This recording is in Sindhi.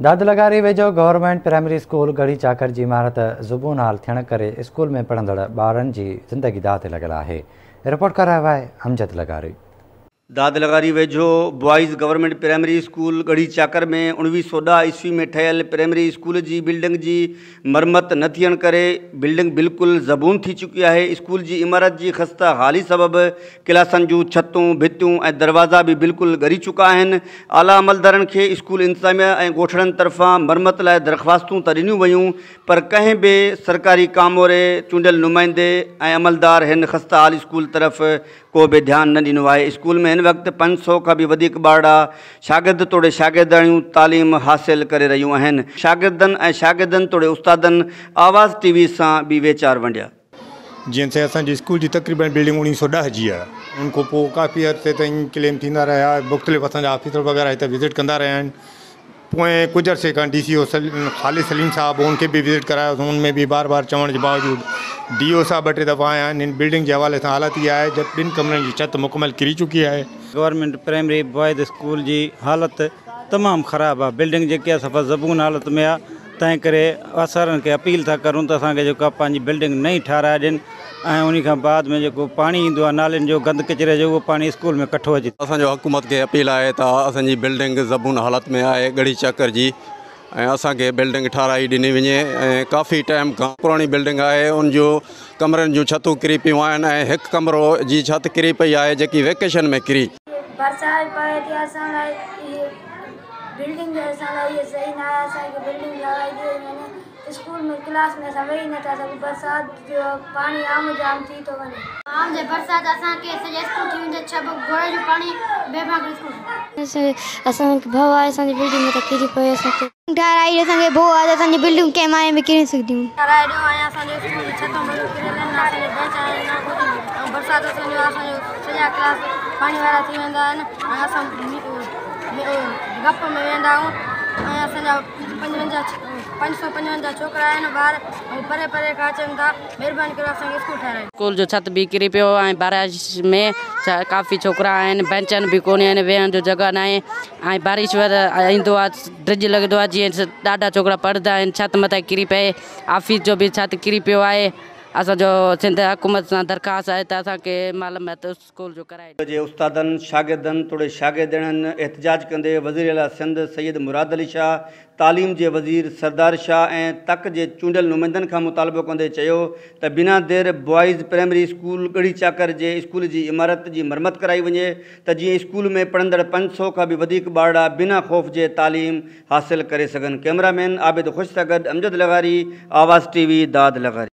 داد لغاري ويجهو گورنمينٽ پرائمري اسڪول ڳڙهي چاڪر جي عمارت زبون حال ٿيڻ ڪري اسڪول ۾ پڙهندڙ ٻارن جي زندگي داء تي لڳل آهي. رپورٽ ڪرايو آهي امجد لغاري. داد لغاري ويجهو boys government primary school Garhi Chakar ۾ 1910 عيسوي ۾ ٺهيل پرائمري اسڪول جي بلڊنگ جي مرمت نه ٿيڻ ڪري بلڊنگ بلڪل زبون ٿي چڪي آهي. اسڪول جي عمارت جي خسته حالي سبب ڪلاسن جون ڇتون، ڀتيون ۽ دروازا به بلڪل ڳري چڪا آهن. اعليٰ عملدارن کي اسڪول انتظاميا ۽ ڳوٺڙن طرفان مرمت لاء درخواستون ته ڏنيون ويون پر ڪنهن به سرڪاري ڪاموري، چونڊيل نمائندي ۽ عملدار هن خسته حال اسڪول طرف ڪو به ڌيان نه ڏنو آهي. اسڪول ۾ هن وقت 500 کان به وڌيڪ ٻارڙا شاگرد توڙي شاگردياڻيون تعليم حاصل ڪري رهيون آهن. شاگردن ۽ شاگردن توڙي استادن آواز ٽي وي سان به ويچار ونڊيا. جيئن سائين اسان جي اسڪول جي تقريبن بلڊنگ 1910 جي آهي ان کان پوء ڪافي عرصي تائين ڪليم ٿيندا رهيا مختلف اسان جا آفيسر وغيره هتي وزٽ ڪندا رهيا آهن. پوئين ڪجهه عرصي کان ڊي سي او خالد سليم صاحب ان کي به وزٽ ڪرايوسون ان ۾ به بار بار چوڻ جي باوجود ڊي او صاحب ٻه ٽي دفعا آيا آهن هن بلڊنگ جي حوالي سان حالت اها آهي جب ٻن ڪمرن جي ڇت مڪمل ڪري چڪي آهي. گورنمينٽ پرائمري بوائز اسڪول جي حالت تمام خراب آهي بلڊنگ جيڪي آهي صفا زبون حالت ۾ آهي تنهن ڪري آثارن کي اپيل ٿا ڪرون ته اسان کي جيڪو آهي پنهنجي بلڊنگ نئين ٺاهرائي ڏين ۽ انهي کان بعد ۾ جيڪو پاڻي ايندو آهي نالين جو گند ڪچري جو اهو پاڻي اسڪول ۾ ڪٺو اچي. اسان جو حڪومت کي اپيل آهي ته اسان جي بلڊنگ زبون حالت ۾ آهي ڳڙهي چاڪر جي ۽ اسان کي بلڊنگ ٺاهرائي ڏني وڃي ۽ ڪافي ٽائيم کان پراڻي بلڊنگ آهي ان جو ڪمرن جون ڇتون ڪري پيون آهن ۽ هڪ ڪمرو جي ڇت ڪري پئي آهي جيڪي ويڪيشن ۾ ڪري. برسات پوي ٿي اسان لاء هي بلڊنگ اسان لاء هي صحيح نه آهي اسان کي بلڊنگ ٺاهرائي ڏني وڃي. اسڪول ۾ ڪلاس ۾ اسان ويهي نٿا سگهون برسات جو پاڻي عام جام ٿي ٿو وڃي. عام جي برسات اسان کي سڄي اسڪول ٿي ويندي ڇٻ گوڙ جو پاڻي بي ڀاڳ اسڪول. اسان کي ڀؤ آهي اسان جي بلڊنگ مٿان ڪري پوي اسان کي. ٺاهرائي ڏيو اسان کي ڀؤ آهي ته اسان جي بلڊنگ ڪنهن معني ۾ ڪري سگهنديون. ٺاهرائي ڏيو ۽ اسان جو اسڪول جي ڇتون بلڊنگ ڪريل آهن نه اسان جو بينچ آهن نه ڪجهه ۽ برسات اسان جو اسان جو سڄا ڪلاس پاڻي وارا ٿي ويندا آهن ۽ اسان گپ ۾ ويندا آهيون ۽ اسان جا 555 ڇوڪرا آهن ٻار ۽ پري پري کان اچن ٿا مهرباني ڪري اسان کي اسڪول ٺاهرايو. اسڪول جو ڇت به ڪري پيو ۽ بارش ۾ ڪافي ڇوڪرا آهن بينچن به ڪونهي آهن ويهڻ جو جڳهه ناهي ۽ بارش ايندو آهي ڊڄ لڳندو آهي جيئن ڏاڍا ڇوڪرا پڙهندا آهن ڇت مٿان ڪري پئي آفيس جو به ڇت ڪري پيو آهي اسان جو سنڌ حڪومت سان درخواست آهي ته اسان کي معلومات اسڪول جو ڪرائي ڏيو. جي استادن، شاگردن توڙي شاگردياڻين احتجاج ڪندي وزيراعليٰ سنڌ سيد مراد علي شاهه، تعليم جي وزير سردار شاهه ۽ تڪ جي چونڊيل نمائندن کان مطالبو ڪندي چيو ته بنا دير بوائز پرائمري اسڪول ڳڙهي چاڪر جي اسڪول جي عمارت جي مرمت ڪرائي وڃي ته جيئن اسڪول ۾ پڙهندڙ 500 کان به وڌيڪ ٻارڙا بنا خوف جي تعليم حاصل ڪري سگهن. ڪئميرا مين عابد خوش سان گڏ امجد لغاري، آواز ٽي وي، داد لغاري.